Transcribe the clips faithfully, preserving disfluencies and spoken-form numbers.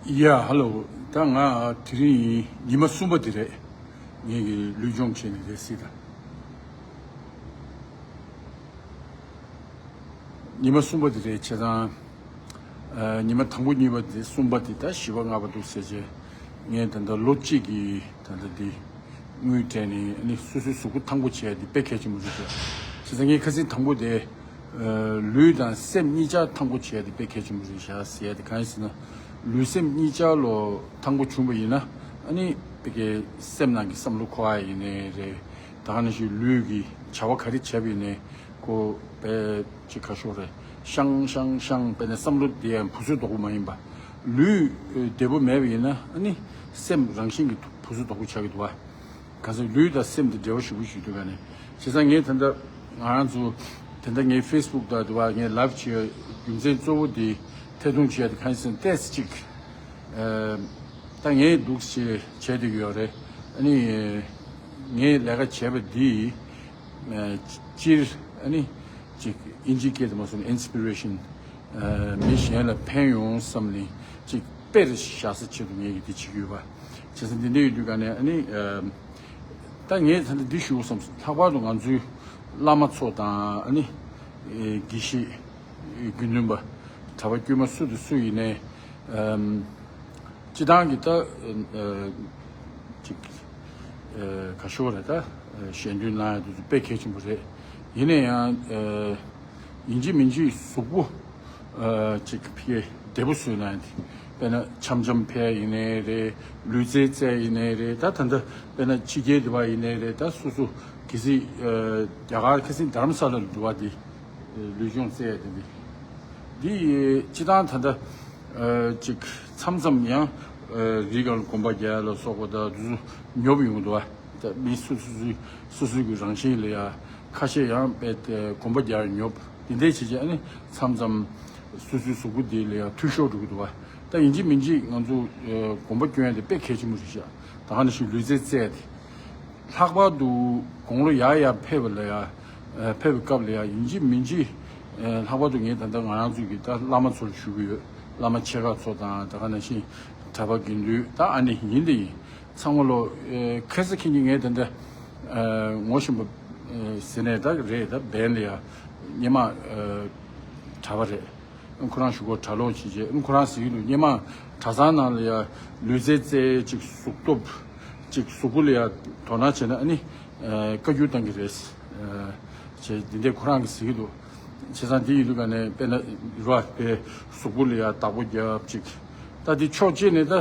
ཡ་ཧ་ལོ། ད་ང་དེ་རིང་ཉི་མ་གསུམ་པ་དེ་རེད། ངེད་ཀྱི་ལུས་སྦྱོང་བྱས་ནས་རེད་སྲིད་ད། ཉི་མ་གསུམ་པ་དེ་རེད་བྱས་ཙང་། ཨ། ཉི་མ་དང་པོ་གཉིས་པ་དེ་གསུམ་པ་དེ་ད་བཞི་པ་ལྔ་པ་འདུག་ཟེར་བྱས། ངས་ད་ལྟ་ལོ་གཅིག་གི་ད་ལྟ་དེ་དངུལ་སྤྲད་ནས་ཨ་ནི་སོ་སོའི་གཟུགས་པོ་ཐང་པོ་བྱས་དེ་དཔེ་གལ་ཆེན་པོ་རེད་ཤག་བྱས་ཙང་ངས་ཁ་སང་དང་པོ་དེ། ཨ། ལུས་དང་སེམས་གཉིས་ཆ་ཐང་པོ་བྱས་དེ་དཔེ་གལ་ཆེན་པོ་རེད་ཤག་ཟེར་ཡ་དེ་གང་ཡིན་ཟེར་ན། ལུས་སེམས་གཉིས་ཆ་ལོ་ཐང་པོ་བྱུང་པ་ཡིན་ན། ཨ་ནི་དཔེ་གལ་སེམས་ནང་གི་བསམ་བློ་འཁོར་བ་ཡིན་ནའི་རེད། ད་ག་ནང་བཞིན་ལུས་ཀྱི་བྱ་བ་ག་རེ་བྱས་པ་ཡིན་ནའི་ཁོ་དཔེ་ཅིག་ཁ་ཤོར་རེད། ཤང་ཤང་ཤང་དཔེ་ནས་བསམ་བློ་དེ་ཡང་བུ་སུ་དོག་པོ་མ་ཡིན་པ། ལུས་བདེ་པོ་མེད་པ་ཡིན་ན་ཨ་ནི་སེམས་རང་བཞིན་གྱི་བུ་སུ་དོག་པོ་ཆགས་ཀྱི་འདུག་བ། གང་ཟག་ལུས་དང་སེམས་དེ་འབྲེལ་བ་ཞེ་པོ་ཞིག་འདུག་ག་ནས། བྱས་ཙང་ངས་ད་ལྟ་ང་རང་ཚོ་དེ་འདྲ་ངའི་ཕེ་སི་བུག་དང་དུ་བ་ངའི་ལའིབ་བྱེད་རྒྱུ་མཚན་གཙོ་བོ་དེ་ཐད་གཏོང་བྱེད་ཡ་དེ་གང་ཡིན་ཟེར་ན་ཏེས་གཅིག་ཨ། ད་ངས་འདུག་ཞེས་བྱས་བསྡད་ཀྱི་ཡོད་རེད། ཨ་ནི་ངས་ལས་ཀ་བྱས་པ་འདི་ཨ། སྤྱིར་ཨ་ནི་ཅིག་ཨིན་ཇི་སྐད་དུ་མ་སོང་ན་ཨིན་སི་པི་རེ་ཤན། ཨ། མི་གཞན་ལ་ཕན་ཡོང་བསམ་ནས་ཅིག་དཔེར་བཞག་ས་ཆེད་དུ་ངས་ཀྱི་འདི་བྱེད་ཀྱི་ཡོད་པ། བྱས་ཙང་འདི་འདྲ་ཡོད་དུས་ག་ནས་ཨ་ནི་ཨ། ད་ངས་ད་ལྟ་འདི་ཞུ་བསམ་སོང་། ལྷག་པར་དུ་ང་ཚོའི་བླ་མ་ཚོ་དང་ཨ་ནི་ཨེ། དགེ་བཤེས་དགེ་འདུན་པ་གྲྭ་པ་དཀྱུས་མ་སུ་དང་སུ་ཡིན་ནའི་ཨ། སྤྱི་བཏང་གི་ད་ཨ། ཅིག་ཨ། ཁ་ཤོར་རེད་ད། ཞལ་འདོན་གནང་ཡ་དེ་ཚོ་དཔེ་གལ་ཆེན་པོ་རེད། ཡིན་ན་ཡང་ཨ། ཡིན་གཅིག་མིན་གཅིག་གཟུགས་པོ་ཨ། ཅིག་ཕ་གི་བདེ་པོ་བཟོས་གནང་ཡ་དེ། དཔེར་ན་འཆམ་འཆམ་ཕེབས་ཡ་ཡིན་ནའི་རེད། ལུས་རྩལ་རྩེད་ཡ་ཡིན་ནའི་རེད། ད་ད་ལྟ་དཔེར་ན་ཕྱི་རྒྱལ་དུ་བ་ཡིན་ནའི་རེད། ད་སོ་སོ་གལ་སྲིད་ཨ། རྒྱ་གར་ཁ་སང་དྷ་རམ་ས་ལ་ལ་འགྲོ་བ་དེ་ལུས་སྦྱོང་རྩེད་ཡ་དེ་འདི་འདི་སྤྱི་བཏང་ད་ལྟ་ཨ། ཅིག་མཚམས་མཚམས་ཡང་ཨ། རི་སྒང་ལ་གོམ་པ་རྒྱག་ཡ་ལ་སོགས་པ་ད་དུ་ཉོབ་ཡོང་གི་འདུག་བ། ད་མི་སོ་སོ་སོའི་སོ་སོའི་གི་རང་བཞིན་ལ་ཡ་ཁ་ཤས་ཡང་དཔེ་དེ་གོམ་པ་རྒྱག་ཉོབ་དེ་འདྲས་བྱས་བྱས་ཨ་ནི་མཚམས་མཚམས་སོ་སོའི་གཟུགས་པོ་དེ་ལ་ཡ་འཐུས་ཤོར་འགྲོ་གི་འདུག་བ། ད་ཡིན་གཅིག་མིན་གཅིག་ང་ཚོ་ཨ། གོམ་པ་སྐྱོན་ཡ་དེ་དཔེ་གལ་ཆེན་པོ་རེད་ཤག་ད་ག་ནང་བཞིན་ལུས་རྩལ་རྩེད་ཡ་དེ། ལྷག་པར་དུ་དགུང་ལོ་ཡར་ཡར་ཕེབས་པ་ལ་ཡ། ཨ། ཕེབས་པའི་སྐབས་ལ་ཡ་ཡིན་གཅིག་མིན་གཅིག་ཨ། ལྷག་པར་དུ་ངས་ད་ལྟ་ང་རང་ཚོའི་གི་ད་བླ་མ་ཚོར་ཞུ་གི་ཡོད། བླ་མ་ཆེ་ཁག་ཚོ་དང་ད་ག་ནང་བཞིན་གྲྭ་པ་དགེ་འདུན་ད་ཨ་ནི་ཡིན་དེ་ཡིན། ཚང་མ་ལོ་ཨ། ཁ་སང་ཁ་ཉིན་ངས་ད་ལྟ་ཨ། ངོ་ཤེས་པ་ཨ། ཟེར་ནས་ད་རེད། ད་བན་ལ་ཡ་སྔོན་མ་ཨ། གྲྭ་པ་རེད། ཁོ་རང་གཞུག་གུ་གྲྭ་ལོག་བྱེད་རྗེས་ཁོ་རང་ཟེར་གྱི་འདུག་སྔོན་མ་གྲྭ་ཚང་ནང་ལ་ཡ་ལུས་རྩལ་རྩེད་ཅིག་གཟུགས་སྟོབས་ཅིག་གཟུགས་པོ་ལ་ཡ་དོ་སྣང་བྱས་ན་ཨ་ནི་ཨ། བཀའ་བཀྱོན་གཏང་གི་རེད། ཨ། ཅེས་འདི་འདྲས་ཁོ་རང་གིས་ཟེར་གྱི་འདུག་བྱས་ཙང་འདི་ཡིན་དུས་ག་ནས་དཔེར་ན་རུ་བ་པའི་གཟུགས་པོ་ལ་ཡ་བདག་པོ་རྒྱབ་ཅིག་ད་འདི་ཕྱོགས་གཅིག་ནས་ད་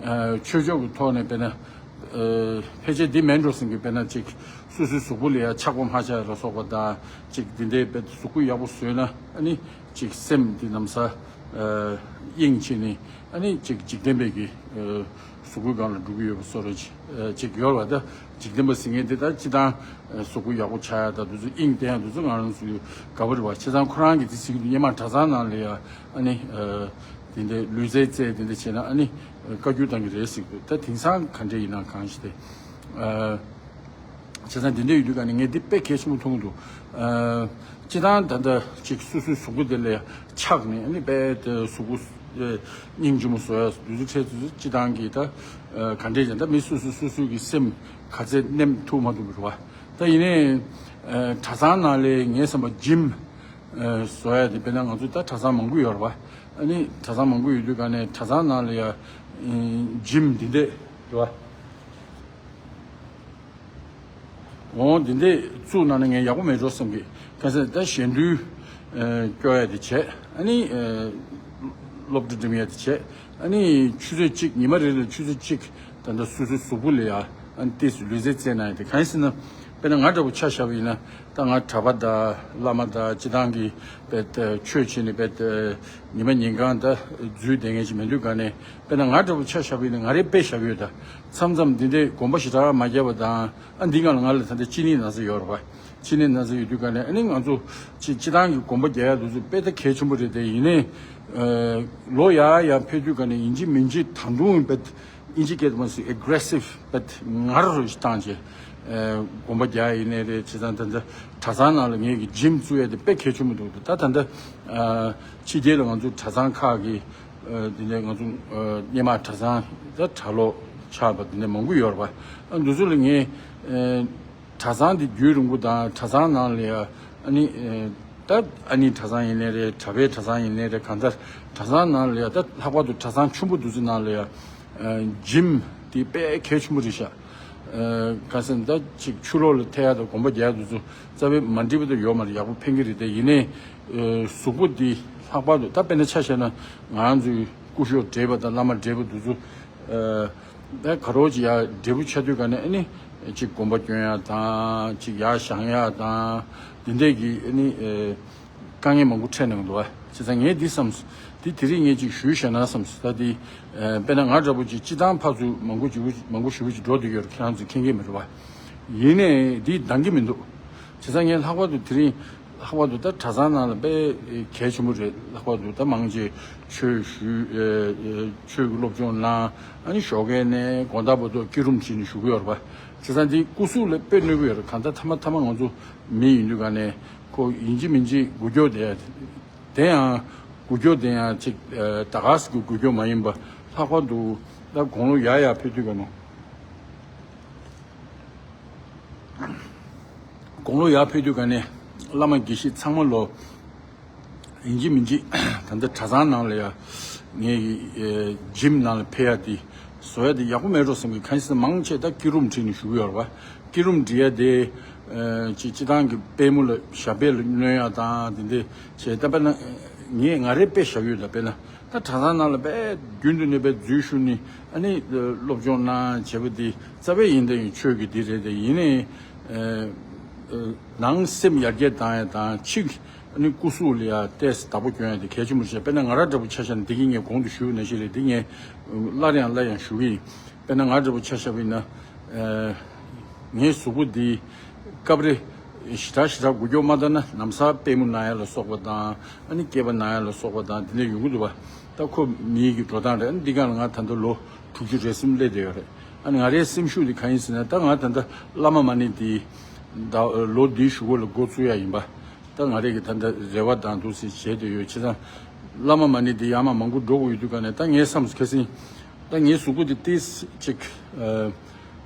ཨ། ཆོས་ཕྱོགས་ཀྱི་ཐོག་ནས་དཔེར་ན། ཨ། ཕལ་ཆེར་འདི་མེད་འགྲོ་སེམས་ཀྱི་དཔེར་ན་ཅིག་སོ་སོའི་གཟུགས་པོ་ལ་ཡ་ཆག་སྒོ་མ་ཆག་ལ་སོགས་པ་དང་ཅིག་འདི་འདྲའི་དཔེ་གཟུགས་པོ་ཡག་པོ་བཟོས་ན་ཨ་ནི་ཅིག་སེམས་འདི་ནམ་ས་ཨ། གཡེང་ཕྱིན་ནས་ཨ་ནི་ཅིག་འཇིག་རྟེན་པའི་གི་ཨ། གཟུགས་པོའི་སྒང་ལ་འགྲོ་གི་ཡོད་པ་བཟོ་འདྲ་ཅིག་ཨ། ཅིག་ཡོད་རེད་བ། ད་འཇིག་རྟེན་པ་ཟེར་མཁན་འདི་ད་སྤྱི་བཏང་ཨ། གཟུགས་པོ་ཡག་པོ་ཆགས་ཡ་ད་དུས་ཚོད་དབྱིངས་བསྟན་ཡ་དུས་ཚོད་ང་རང་ཚོའི་དགའ་པོ་རེད་བ། བྱས་ཙང་ཁོ་རང་གིས་འདི་ཟེར་གྱི་འདུག་སྔོན་མ་གྲྭ་ཚང་ནང་ལ་ཡ་ཨ་ནི་ཨ། དེ་འདྲའི་ལུས་རྩལ་རྩེད་དེ་འདྲ་བྱས་ན་ཨ་ནི་བཀའ་བཀྱོན་གཏང་གི་རེད་ཟེར་གྱི་འདུག་ད་དེང་སང་ག་འདྲ་ཡིན་ན་གང་ཞིག་དེ། ཨ། བྱས་ཙང་དེ་འདྲ་ཡོད་དུས་ག་ནས་ངས་འདི་དཔེ་གལ་ཆེན་པོ་མཐོང་གི་འདུག་ཨ། སྤྱི་བཏང་ད་ལྟ་ཅིག་སོ་སོའི་གཟུགས་པོ་དེ་ལ་ཆགས་ནས་ཨ་ནི་དཔེ་དེ་གཟུགས་པོ་ཨ། སྙིང་རྗེ་མོ་བཟོ་ཡ་དུས་ཚོད་འཕྲད་དུས་སྤྱི་བཏང་གི་ད་ཨ། ག་འདྲས་ཀྱང་ད་མི་སོ་སོ་སོ་སོའི་གི་སེམས་ག་ཚད་ནེམ་ཐུབ་མ་ཐུབ་རེད་བ། ད་ཡིན་ནའི་ཨ། གྲྭ་ཚང་ནང་ལ་ངའི་བསམ་པ་ཇིམ། ཨ། བཟོ་ཡ་དེ་དཔེར་ན་ང་ཚོ་ད་གྲྭ་ཚང་མང་པོ་ཡོད་རེད་བ། ཨ་ནི་གྲྭ་ཚང་མང་པོ་ཡོད་དུས་ག་ནས་གྲྭ་ཚང་ནང་ལ་ཡ་ཨ། ཇིམ་འདི་འདྲས་རེད་བ། འོང་འདི་འདྲས་བཙུགས་གནང་ན་ངས་ཡག་པོ་མེད་འགྲོ་བསམ་གི། ག་ཚད་ད་ཞལ་འདོན་ཨ། སྐྱོར་ཡ་དེ་བྱས། ཨ་ནི་ཨ། སློབ་གྲྭ་འགྲིམ་ཡ་དེ་བྱས། ཨ་ནི་ཆུ་ཚོད་གཅིག་ཉི་མ་རེ་ལ་ཆུ་ཚོད་གཅིག་ད་ལྟ་སོ་སོའི་གཟུགས་པོ་ལ་ཡ་ཨ་ནི་ཏོག་ཙམ་ལུས་རྩལ་རྩེད་གནང་ཡ་དེ་གང་ཡིན་ཟེར་ན། དཔེར་ན་ང་འདྲ་པོ་ཆ་བཞག་པ་ཡིན་ན་ད་ང་གྲྭ་པ་དང་བླ་མ་དང་སྤྱི་བཏང་གི་དཔེ་ཆོས་བྱེད་ནས་དཔེ་ཉི་མ་ཉིན་གང་ད་འཛུལ་བསྡད་མཁན་ཞིག་མི་འདུག་ག་ནས། དཔེར་ན་ང་འདྲ་པོ་ཆ་བཞག་པ་ཡིན་ན་ང་རས་དཔེ་བཞག་གི་ཡོད། ད་མཚམས་མཚམས་འདི་འདྲའི་གོམ་པ་ཞེ་དྲག་མ་བརྒྱབ་པ་དང་ཨ་འདི་སྒང་ལ་ང་ལ་ད་ལྟ་གཅིན་སྙི་ན་ཚ་ཡོད་རེད་པ། གཅིན་སྙི་ན་ཚ་ཡོད་དུས་ག་ནས་ཨ་ནི་ང་ཚོ་སྤྱི་སྤྱི་བཏང་གི་གོམ་པ་རྒྱག་ཡ་དེ་ཚོ་དཔེ་ད་གལ་ཆེན་པོ་རེད། དེ་ཡིན་ནའི་ཨ། ལོ་ཡར་ཡར་ཕེབས་དུས་ག་ནས་ཡིན་གཅིག་མིན་གཅིག་ད་དུང་དཔེ་ཨིན་ཇི་སྐད་དུ་མ་ཟེར་ཨེ་གྷི་རེ་སིབ་བེད་ངར་རུ་བཏང་བྱས། ཨ། གོམ་པ་རྒྱག་ཡིན་ནའི་རེད། བྱས་ཙང་ད་ལྟ་གྲྭ་ཚང་ནང་ལ་ངེད་ཀྱི་ཇིམ་བཙུགས་ཡ་དེ་དཔེ་གལ་ཆེན་པོ་འདུག་ད་ད་ལྟ་ཨ། ཕྱི་རྒྱལ་ལ་ང་ཚོ་གྲྭ་ཚང་ཁག་གི་ ཨ་འདི་ནས་ང་ཚོ་ཨ་སྔོན་མ་གྲྭ་ཚང་ད་གྲྭ་ལོག་ཆགས་པ་འདི་ནས་མང་པོ་ཡོད་རེད་པ། ཨ་འདི་ཚོ་ལ་ངས་ཨ་གྲྭ་ཚང་འདི་རྒྱུན་རིང་པོ་དང་གྲྭ་ཚང་ནང་ལ་ཡ་ཨ་ནི་ཨ་ད་ཨ་ནི་གྲྭ་ཚང་ཡིན་ནའི་རེད། གྲྭ་པའི་གྲྭ་ཚང་ཡིན་ནའི་རེད། གང་ལྟར་གྲྭ་ཚང་ནང་ལ་ཡ་ད་ལྷག་པར་དུ་གྲྭ་ཚང་ཆུང་པོ་འདི་ཚོ་ནང་ལ་ཡ་ཨ་འཇིམ་འདི་དཔེ་གལ་ཆེན་པོ་རེད་ཤག་ཨ་ག་ཟེར་ན་ད་ཅིག་ཆུ་ལོག་ལ་ཐལ་ཡག་དང་གོམ་པ་རྒྱག་ཡག་འདི་ཚོ་རྩ་བའི་མ་འགྲིག་པ་དེ་ཡོད་མ་རེད། ཡག་པོ་ཕན་གྱི་རེད། དེ་ཡིན་ནའི་ཨ་གཟུགས་པོ་འདི་ལྷག་པར་དུ་ད་དཔེར་ན་ཆ་བཞག་ན་ང་ཚོའི་སྐུ་ཞབས་བགྲེས་པ་དང་བླ་མ་བགྲེས་པ་འདི་ཚོ་ཨ་ད་ག་རོ་ཅིག་ཡ་བགྲེས་པོ་ཆགས་དུས་ག་ནས་ཨ་ནི་ཅིག་གོམ་པ་སྐྱོན་ཡག་དང་ཅིག་ཡར་བཞེངས་ཡག་དང་འདི་འདྲས་ཀྱི་ཨ་ནི་ཨ་དཀའ་ངལ་མང་པོ་འཕྲད་གནང་འདུག་བ། བྱས་ཙང་ངས་འདི་བསམས། འདི་དེ་རིང་ངས་ཅིག་ཞུས་བཞག་ན་བསམས། ད་འདི་ཨ་དཔེར་ན་ང་འདྲ་པོ་ཅིག་སྤྱི་བཏང་ཕར་ཚུར་མང་པོ་ཞེ་པོ་མང་པོ་ཞེ་པོ་ཅིག་འགྲོ་བསྡད་ཡོད་རེད། ཁྱེད་རང་ཚོས་མཁྱེན་གྱི་མི་འདུག་བ། ཡིན་ནའི་འདི་འདང་གི་མི་འདུག། བྱས་ཙང་ངས་ལྷག་པར་དུ་དེ་རིང་ལྷག་པར་དུ་ད་གྲྭ་ཚང་ནང་ལ་དཔེ་གལ་ཆེན་པོ་རེད། ལྷག་པར་དུ་ད་མང་ཆེ་ཆོས་ཞུ་ཨེ་ཨེ་ཆོས་ཀྱི་སློབ་སྦྱོང་གནང་། ཨ་ནི་ཞོགས་ཀས་ནས་དགོང་དག་བར་དུ་སྐྱིད་རུམ་བྱས་ནས་བཞུགས་ཀྱི་ཡོད་རེད་པ། བྱས་ཙང་འདི་སྐུ་གཟུགས་ལ་དཔེ་གནོད་ཀྱི་ཡོད་རེད། གང་ལྟར་ཐ་མ་ཐ་མ་ང་ཚོ་མི་ཡིན་དུས་ག་ནས་ཁོ་ཡིན་གཅིག་མིན་གཅིག་འགུལ་སྐྱོད་དེ་དེ་ཡང་འགུལ་སྐྱོད་དེ་ཡང་ཅིག་ཨ་ད་ག་ཟེ་གི་འགུལ་སྐྱོད་མ་ཡིན་པ། ལྷག་པར་དུ་ད་དགུང་ལོ་ཡར་ཡར་ཕེབས་དུས་ག་ནས། དགུང་ལོ་ཡར་ཕེབས་དུས་ག་ནས་བླ་མ་དགེ་བཤེས་ཚང་མ་ལོ་ཡིན་གཅིག་མིན་གཅིག་ད་ལྟ་གྲྭ་ཚང་ནང་ལ་ཡ་ངས་ཀྱི་ཨེ་འཇིམ་ནང་ལ་ཕེབས་ཡ་དེ་བཟོ་ཡ་དེ་ཡག་པོ་མེད་འགྲོ་བསམ་གི། གང་ཡིན་ཟེར་ན་མང་ཆེ་ད་སྐྱིད་རུམ་ཁྲིད་ནས་བཞུགས་ཡོད་རེད་བ། སྐྱིད་རུམ་འབྲི་ཡ་དེ་ཨེ་ཅིག་སྤྱི་བཏང་གི་པུས་མོ་ལ་ཞབས་པད་ལ་གནོན་ཡ་དང་དེ་འདྲ་བྱས། ད་དཔེར་ན་ངས་ང་རའི་དཔེ་བཞག་ཡོད། ད་དཔེར་ན། ད་གྲྭ་ཚང་ནང་ལ་དཔེ་རྒྱུན་དུ་ནས་དཔེ་འཛུལ་ཞུགས་ནས་ཨ་ནི་སློབ་སྦྱོང་གནང་བྱས་པ་འདི་རྩ་བའི་ཡིན་ད་ཡིན་ཆོས་ཀྱི་འདི་རེད། དེ་ཡིན་ནའི་ཨ་ནང་སེམས་ཡར་རྒྱས་བཏང་ཡ་དང་ཕྱི་ཨ་ནི་སྐུ་གཟུགས་ལ་ཡ་ཏོག་ཙམ་བདག་པོ་སྐྱོན་ཡ་དེ་གལ་ཆེན་པོ་རེད། དཔེར་ན་ང་རང་འདྲ་པོ་ཆ་བཞག་ན་འདི་གི་ངས་གོང་དུ་ཞུས་པ་ནང་བཞིན་རེད། འདི་ངས་སླར་ཡང་སླར་ཡང་ཞུ་གི་ཡིན། དཔེར་ན་ང་འདྲ་པོ་ཆ་བཞག་པ་ཡིན་ན་ཨ་ངའི་གཟུགས་པོ་འདི་སྐབས་རེ་ཞེ་དྲག་ཞེ་དྲག་འགུལ་སྐྱོད་མ་བཏང་ན་ལམ་སང་པུས་མོ་ན་ཡ་ལ་སོགས་པ་དང་ཨ་ནི་སྐེད་པ་ན་ཡ་ལ་སོགས་པ་དང་དེ་འདྲ་ཡོང་གི་འདུག་བ། ད་ཁོ་མིའི་གི་འགྲོ་སྟངས་རེད། ཨ་ནི་འདི་ག་ལ་ང་ད་ལྟ་ལོ་དྲུག་ཅུ་རེ་གསུམ་སླེབས་བསྡད་ཡོད་རེད། ཨ་ནི་ང་རའི་སེམས་ཤུགས་འདི་གང་ཡིན་ཟེར་ན། ད་ང་ད་ལྟ་བླ་མ་མ་ཎི་འདི་ད་ལོ་འདིའི་གཞུག་གུ་ལ་འགོ་བཙུགས་ཡ་ཡིན་པ། ད་ང་རའི་གི་ད་ལྟ་རེ་བ་དང་འདུག་སེ་བྱས་བསྡད་ཡོད། བྱས་ཙང་བླ་མ་མ་ཎི་འདི་ཡར་མར་མང་པོ་འགྲོ་དགོས་ཡོད་དུས་ག་ནས་ད་ངའི་བསམ་ཁ་སང་ད་ངའི་གཟུགས་པོ་འདི་ཏིས་ཅིག་ཨ།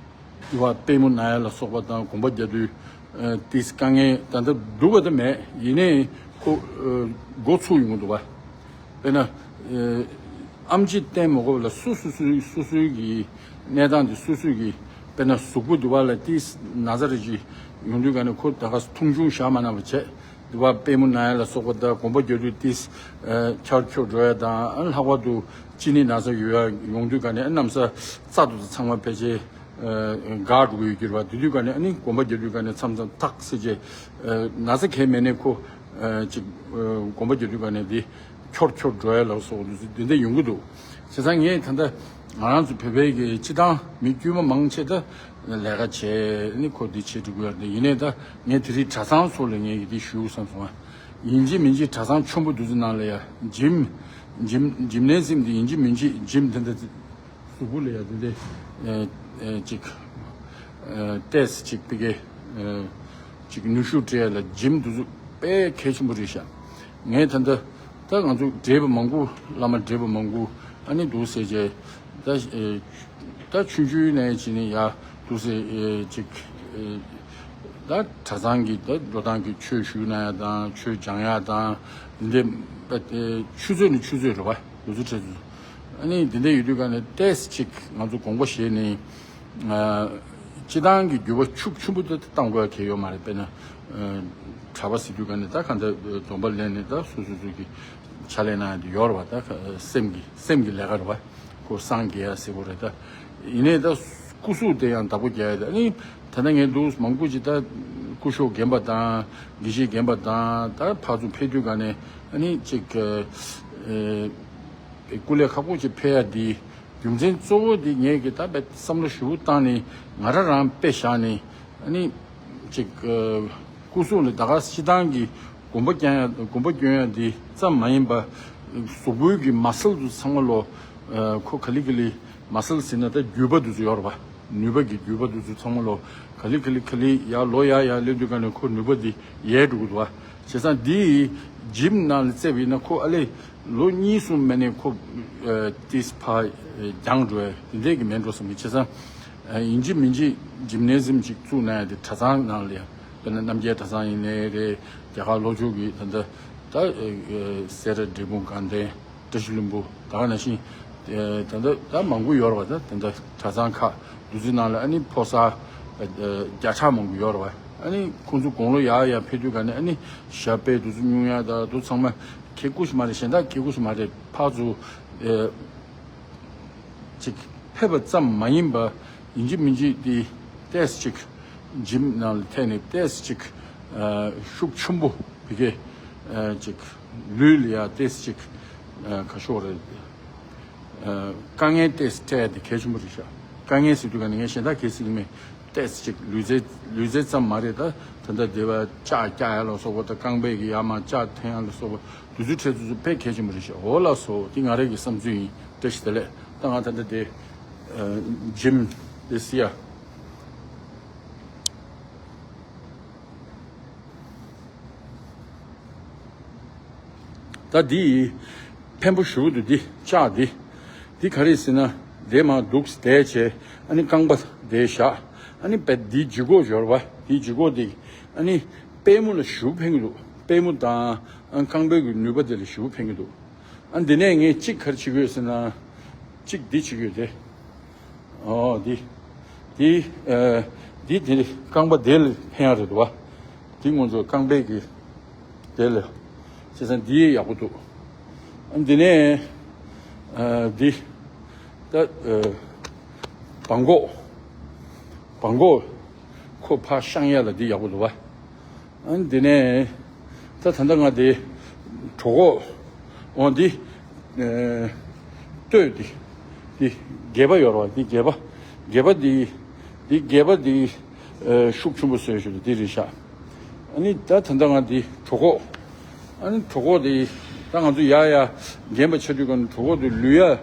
དེ་བ་པུས་མོ་ན་ཡ་ལ་སོགས་པ་དང་གོམ་པ་རྒྱག་དུས་ཨ་ཏིས་དཀའ་ངལ་ད་ལྟ་སྡུག་པ་ད་མེད། ཡིན་ནའི་ཁོ་ཨ་འགོ་ཚུགས་ཡོང་གི་འདུག་བ། དཔེར་ན་ཨ་ཨེམ་ཆི་བསྟན་མ་དགོས་པ་ལ་སོ་སོ་སོའི་སོ་སོའི་གི་གནས་སྟངས་དེ་སོ་སོའི་གི་དཔེར་ན་གཟུགས་པོ་དེ་བ་ལ་ཏིས་ན་ཚ་རེ་ཅིག་ཡོང་དུས་ག་ནས་ཁོ་ད་ག་མཐོང་ཆུང་བཞག་མ་གནང་བ་བྱས། དེ་བ་པུས་མོ་ན་ཡ་ལ་སོགས་པ་དང་གོམ་པ་རྒྱག་དུས་ཏིས་ཨ་འཁྱར་འཁྱོར་འགྲོ་ཡ་དང་། ཨ་ལྷག་པར་དུ་གཅིན་སྙི་ན་ཚ་ཡོད་ཡ་ཡོང་དུས་ག་ནས་ཨ་གནམ་ས་རྩ་ཏོག་ཏོ་ཚང་མ་ཕལ་ཆེར་ཨ་འགག་འགྲོ་གི་ཡོད་ཀྱི་རེད་བ། དེ་དུས་ག་ནས་ཨ་ནི་གོམ་པ་རྒྱག་དུས་ག་ནས་མཚམས་མཚམས་ཐག་སེ་བྱས་ཨ་ན་ཚ་གང་ཡང་མེད་ནའི་ཁོ་ཨ་ཅིག་ཨ་གོམ་པ་རྒྱག་དུས་ག་ནས་དེ་འཁྱོར་འཁྱོར་འགྲོ་ཡ་ལ་སོགས་དེ་འདྲ་ཡོང་གི་འདུག། བྱས་ཙང་ངས་ད་ལྟ་ང་རང་ཚོ་བོད་པའི་གི་སྤྱི་བཏང་མི་དཀྱུས་མ་མང་ཆེ་ད་ལས་ཀ་བྱས་ནི་ཁོ་འདི་བྱེད་འགྲོ་གི་ཡོད་རེད། ཡིན་ནའི་ད་ངས་དེ་རིང་གྲྭ་ཚང་སོགས་ལ་ངས་ཀྱི་འདི་ཞུ་བསམ་སོང་ང་། ཡིན་གཅིག་མིན་གཅིག་གྲྭ་ཚང་ཆེན་པོ་འདི་ཚོ་ནང་ལ་ཡ་འཇིམ་འཇིམ་འཇིམ་ནས་ཟིན་འདི་ཡིན་གཅིག་མིན་གཅིག་འཇིམ་དེ་འདྲ་གཟུགས་པོ་ལ་ཡ་དེ་འདྲ་ཨེ་ཨེ་ཅིག་ཨེ་ཏོག་ཙམ་ཅིག་ཕ་གི་ཨེ་ཅིག་ནུས་ཤུགས་སྤྲད་ཡ་ལ་འཇིམ་འདི་ཚོ་དཔེ་གལ་ཆེན་པོ་རེད་ཤག། ངས་ད་ལྟ་ད་ང་ཚོ་བགྲེས་པ་མང་པོ་བླ་མ་བགྲེས་པ་མང་པོ་ཨ་ནི་འདུག་ཟེར་བྱས་ད་ཨེ་ད་ཆུང་ཆུང་ནས་བྱས་ནས་ཡར་འདུག་ཟེར་ཨེ་ཅིག་ཨེ་ད་གྲྭ་ཚང་གི་ད་འགྲོ་སྟངས་ཀྱི་ཆོས་ཞུ་གནང་ཡ་དང་ཆོས་སྦྱང་ཡ་དང་འདི་འདྲ་ཨེ་ཆུ་ཚོད་ནས་ཆུ་ཚོད་རེད་བ། འདུག་ཚོད་ཁྲལ་ཚོད། ཨ་ནི་འདི་འདྲ་ཡོད་དུས་ག་ནས་ཏོག་ཙམ་ཅིག་ང་ཚོ་དགོངས་པ་བཞེས་ནས་ཨ་སྤྱི་བཏང་གི་འགྱུར་བ་ཤུགས་ཆེན་པོ་དེ་གཏང་དགོས་ཡ་གལ་ཡོད་མ་རེད། དཔེར་ན་ཨ་གྲྭ་པ་ཟེར་དུས་ག་ནས་ད་ག་འདྲ་སྡོམ་པ་ལེན་ནས་ད་སོ་སོ་སོ་གི་ཕྱག་ལས་གནང་ཡ་དེ་ཡོད་རེད་བ། ད་སེམས་ཀྱི་སེམས་ཀྱི་ལས་ཀ་རེད་བ། ཁོ་སངས་རྒྱས་ཡ་ཟེར་བ་རེད། ད་ཡིན་ནའི་ད་སྐུ་གཟུགས་དེ་ཡང་བདག་པོ་རྒྱག་ཡ་དེ། ཨ་ནི་ད་ལྟ་ངས་འདུག་མང་པོ་ཅིག་ད་སྐུ་ཞབས་རྒན་པ་དང་དགེ་བཤེས་རྒན་པ་དང་ད་ཕར་ཚུར་ཕེབས་དུས་ག་ནས་ཨ་ནི་ཅིག་ཨེ་སྐུ་ལས་ཁག་པོ་ཅིག་ཕེབས་ཡ་དེ་རྒྱུ་མཚན་གཙོ་བོ་དེ་ངས་ཀྱི་ད་བསམ་བློ་ཞེ་པོ་བཏང་ནས་ང་རང་རང་དཔེ་བཞག་ནས་ཨ་ནི་ཅིག་ཨེ་སྐུ་གཟུགས་ལ་ད་ག་སྤྱི་བཏང་གི་གོམ་པ་རྒྱག་ཡ་གོམ་པ་སྐྱོན་ཡ་འདི་ཙམ་མ་ཡིན་པ་གཟུགས་པོའི་གི་མ་སལ་དུ་ཚང་མ་ལོ་ཨ་ཁོ་ག་ལེ་ག་ལེ་མ་སལ་ཟེར་ན་ད་རྒྱུས་པ་དུ་ཚོ་ཡོད་རེད་པ། ནུས་པ་གི་རྒྱུས་པ་དུ་ཚོ་ཚང་མ་ལོ་ག་ལེ་ག་ལེ་ག་ལེ་ཡར་ལོ་ཡར་ཡར་སླེབས་དུས་ག་ནས་ཁོ་ནུས་པ་འདི་ཡལ་འགྲོ་གི་འདུག་བ། བྱས་ཙང་འདི་ཇིམ་ནང་ལ་རྩེབ་ཡིན་ན་ཁོ་ཨ་ལེ་ ལོ་གཉིས་གསུམ་མ་ནས་ཁོ་ཏིས་ཕ་རྒྱང་འགྲོ་བས་དེ་འདྲས་ཀྱི་མེད་འགྲོ་བསམ་གྱི་བྱས་ཙང་། ཡིན་གཅིག་མིན་གཅིག་ཇིམ་ནེ་ཟིམ་ཅིག་བཙུགས་ན་ཡང་དེ་གྲྭ་ཚང་ནང་ལ་ཡང་དཔེར་ན་རྣམ་རྒྱལ་གྲྭ་ཚང་ཡིན་ནའི་རེད། རྒྱ་གར་ལྷོ་ཕྱོགས་ཀྱི་ད་ལྟ་ད་སེ་ར་འབྲས་སྤུངས་དགའ་ལྡན་བཀྲ་ཤིས་ལྷུན་པོ་ད་ག་ནང་བཞིན་ད་ལྟ་ད་མང་པོ་ཡོད་རེད་བ། ད་ད་ལྟ་གྲྭ་ཚང་ཁག་འདུ་འཛི་ནང་ལ་ཨ་ནི་ཕོ་གསར་བརྒྱ་ཕྲག་མང་པོ་ཡོད་རེད་བ། ཨ་ནི་ཁོང་ཚོ་དགུང་ལོ་ཡར་ཡར་ཕེབས་དུས་ག་ནས་ཨ་ནི་ཞབས་པད་འདུ་འཛི་སྙུང་ཡ་ད་དུ་ཚང་མ་ཁེ་ཀུ་ཤི་མ་རེད། གཞན་དག་ཁེ་ཀུ་ཤི་མ་རེད། ཕར་ཚུར་ཅིག་ཕེབས་པ་ཙམ་མ་ཡིན་པ་ཡིན་གཅིག་མིན་གཅིག་དེ་ཏེས་ཅིག་ཇིམ་ནང་ལ་ཐད་ནས་ཏེས་ཅིག་ཤུགས་ཆེན་པོ་བི་གེ་ཅིག་ལུས་ལ་ཡ་ཏེས་ཅིག་ཁ་ཤོག་རེད། དཀའ་ངལ་ཏེས་སྤྲད་དེ་གལ་ཆེན་པོ་རེད་ཤག་དཀའ་ངལ་ཟེར་དུས་ག་ནས་ངས་གཞན་དག་གལ་སྲིད་མེད། ཏེས་ཅིག་ལུས་རྩལ་ལུས་རྩལ་ཙམ་མ་རེད། ད་ད་ལྟ་དེ་བ་ལྕགས་རྒྱག་ཡ་ལ་སོགས་པ་དང་རྐང་པས་ཀྱི་ཡར་མར་ལྕགས་འཐེན་ཡ་ལ་སོགས་པ་དུས་ཚོད་འཕྲད་དུས་ཚོད་དཔེ་གལ་ཆེན་པོ་རེད་ཤག་འོ་ལགས་སོ། དེ་ང་རང་གི་བསམ་ཚུལ་ཡིན། བཀྲ་ཤིས་བདེ་ལེགས། ད་ང་ད་ལྟ་དེ་ཇིམ་དེ་སི་ཡ། ད་འདི་འཕན་པོ་ཞུ་འདུག་འདི་ལྕགས་འདི། འདི་ག་རེ་ཟེར་ན་དེ་མ་འདུག་དེ་བྱས། ཨ་ནི་རྐང་པ་དེ་བཞག་ཨ་ནི་བེད་འདི་ལྗིད་ཁོག་འབྱོར་བ་འདི་ལྗིད་ཁོག་འདི་ཨ་ནི་པུས་མོ་ལ་ཞུ་ཕན་གི་འདུག་པུས་མོ་དང་རྐང་པའི་གི་ནུས་པ་དེ་ལ་ཞུ་ཕན་གི་འདུག་ཨ་འདི་ནས་ངས་གཅིག་ག་རེ་བྱེད་དགོས་ཟེར་ན། གཅིག་འདི་བྱེད་དགོས་དེ། ཨོ་འདི། འདི། འདི་དེ་རྐང་པ་དེ་ལ་ཕན་ཡ་རེད་འདུག་བ། འདི་ང་ཚོ་རྐང་པའི་གི་དེ་ལ། བྱས་ཙང་འདི་ཡག་པོ་འདུག་ཨ་འདི་ནས། འདི། ད། བང་གོག་བང་གོག་ཁོ་ཕར་བཤང་ཡ་ལ་འདི་ཡག་པོ་འདུག་བ། ཨ་ནི་དེ་ནས་ད་ད་ལྟ་ང་དེ་གྲོད་ཁོག་འོ་འདི་ཨེ་སྟོད་འདི་འདི་སྒལ་པ་ཡོད་རེད་བ། འདི་སྒལ་པ་སྒལ་པ་འདི་འདི་སྒལ་པ་འདི་ཨེ་ཤུགས་ཆེན་པོ་བཟོས་ཞུ་འདི་རེད་ཤག་ཨ་ནི་ད་ད་ལྟ་ང་འདི་གྲོད་ཁོག་ཨ་ནི་གྲོད་ཁོག་འདི་ད་ང་ཚོ་ཡར་ཡར་འགྲེང་བ་ཆགས་དུས་ག་ནས་གྲོད་ཁོག་འདི་ལུས་ཡ་ཨེ་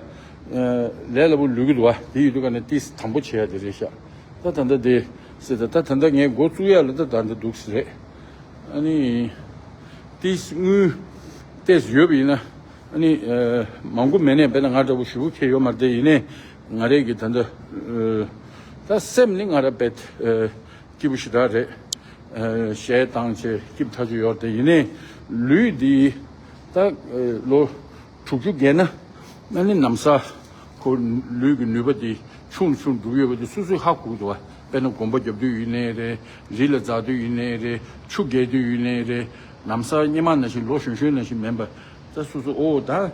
ལས་སླ་པོ་ལུས་ཀྱི་འདུག་བ། འདི་ཡོད་དུས་ག་ནས་ཏིས་དམ་པོ་བྱེད་ཡ་འདི་རེད་ཤག་ད་ད་ལྟ་དེ་ཟེར་ད་ད་ད་ལྟ་ངས་འགོ་བཙུགས་ཡ་ལ་ད་ད་ལྟ་འདུག་ཟེར་རེད། ཨ་ནི་ཏིས་དངུལ་ཏེས་ཡོད་པ་ཡིན་ན་ཨ་ནི་ཨ་མང་པོ་མེད་ནས་དཔེར་ན་ང་འདྲ་པོ་ཞེ་པོ་ཁེ་ཡོད་མ་རེད་དེ། ཡིན་ནའི་ང་རེ་གི་ད་ལྟ་ཨ་ད་སེམས་ནི་ང་ར་དཔེ་ཨ་སྐྱིད་པོ་ཞེ་དྲག་རེད། ཨ་གཞས་བཏང་བྱས་སྐྱིད་པོ་ཐག་ཆོད་ཡོད་རེད་དེ། ཡིན་ནའི་ལུས་འདི་ད་ཨ་ལོ་དྲུག་ཅུ་བརྒལ་ན་ཨ་ནི་ན་བཟའ་ཁོ་ལུས་ཀྱི་ནུས་པ་དེ་ཆུང་ཆུང་འགྲོ་གི་ཡོད་པ་དེ་སོ་སོས་ཧ་གོ་གི་འདུག་བ། དཔེར་ན་གོམ་པ་རྒྱབ་དུས་ཡིན་ནའི་རེད། རི་ལ་འཛེག་དུས་ཡིན་ནའི་རེད། ཆུ་བརྒལ་དུས་ཡིན་ནའི་རེད། ན་བཟའ་སྔོན་མ་ནང་བཞིན་ལོ་གཞོན་གཞོན་ནང་བཞིན་མིན་པ། ད་སོ་སོ་ཨོ་ད་ཨ་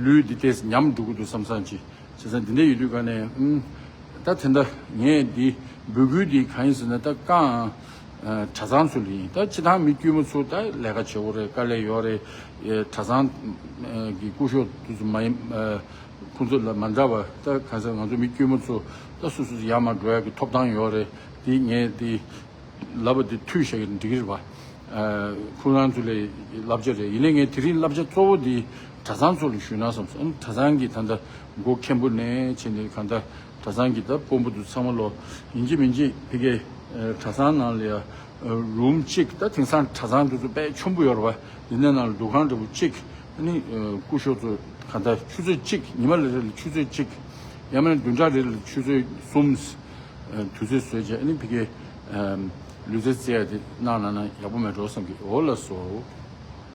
ལུས་འདི་ཏོག་ཙམ་ཉམས་འགྲོ་གི་འདུག་བསམ་བསམ་ཅིག་བྱས་ཙང་འདི་འདྲ་ཡོད་དུས་ག་ནས་ཨུམ། ད་དེ་འདྲ་ངས་འདི་འབོད་སྐུལ་འདི་གང་ཡིན་ཟེར་ན། ད་རྐང་ཨ་གྲྭ་ཚང་ཚོ་ལ་ཡིན། ད་སྤྱིར་བཏང་མི་དཀྱུས་མ་ཚོ་ད་ལས་ཀ་བྱེད་དགོས་རེད། དཀའ་ལས་ཡོད་རེད། ཨེ་གྲྭ་ཚང་ཨ་གི་སྐུ་ཞབས་དེ་ཚོ་མ་ཡིན་ཨ་ཁོང་ཚོ་ལ་མ་འདྲ་བ། ད་གང་ཟེར་ང་ཚོ་མི་དཀྱུས་མ་ཚོ་ད་སོ་སོ་ཡར་མར་འགྲོ་ཡ་གི་ཐོབ་ཐང་ཡོད་རེད། འདི་ངས་འདི་ལབ་པ་འདི་འཐུས་བཞག་གི་འགྲིག་གི་རེད་པ། ཨ་ཁོ་རང་ཚོ་ལ་བསླབ་བྱ་རེད། ཡིན་ནའི་ངས་དེ་རིང་བསླབ་བྱ་གཙོ་བོ་འདི་གྲྭ་ཚང་ཚོ་ལ་ཞུས་ན་བསམ་སོང་། གྲྭ་ཚང་གི་ད་ལྟ་མགོ་མཁན་པོ་ནས་བྱས་ནས་གང་ལྟར་གྲྭ་ཚང་གི་ད་དཔོན་པོ་དེ་ཚང་མ་ལོ་ཡིན་གཅིག་མིན་གཅིག་ཕ་གིའི་ཨ་གྲྭ་ཚང་ནང་ལ་ཡ་ཨ་རུམ་གཅིག་ད་དེང་སང་གྲྭ་ཚང་དེ་ཚོ་དཔེ་ཆེན་པོ་ཡོད་རེད་པ། འདི་འདྲ་ནང་ལ་འདུ་ཁང་འདྲ་པོ་གཅིག་ཨ་ནི་ཨ་སྐུ་ཞབས་ཚོ་གང་ལྟར་ཆུ་ཚོད་གཅིག་ཉི་མ་རེ་རེ་ལ་ཆུ་ཚོད་གཅིག་ཡང་མིན་ན་བདུན་ཕྲག་རེ་རེ་ལ་ཆུ་ཚོད་གསུམ་ཨ་དུས་ཚོད་བཟོས་བྱས། ཨ་ནི་ཕ་གིའི་ཨ་ལུས་རྩལ་རྩེ་ཡ་དེ་གནང་གནང་ན་ཡག་པོ་མེད་འགྲོ་བསམ་གི། འོ་ལགས་སོ།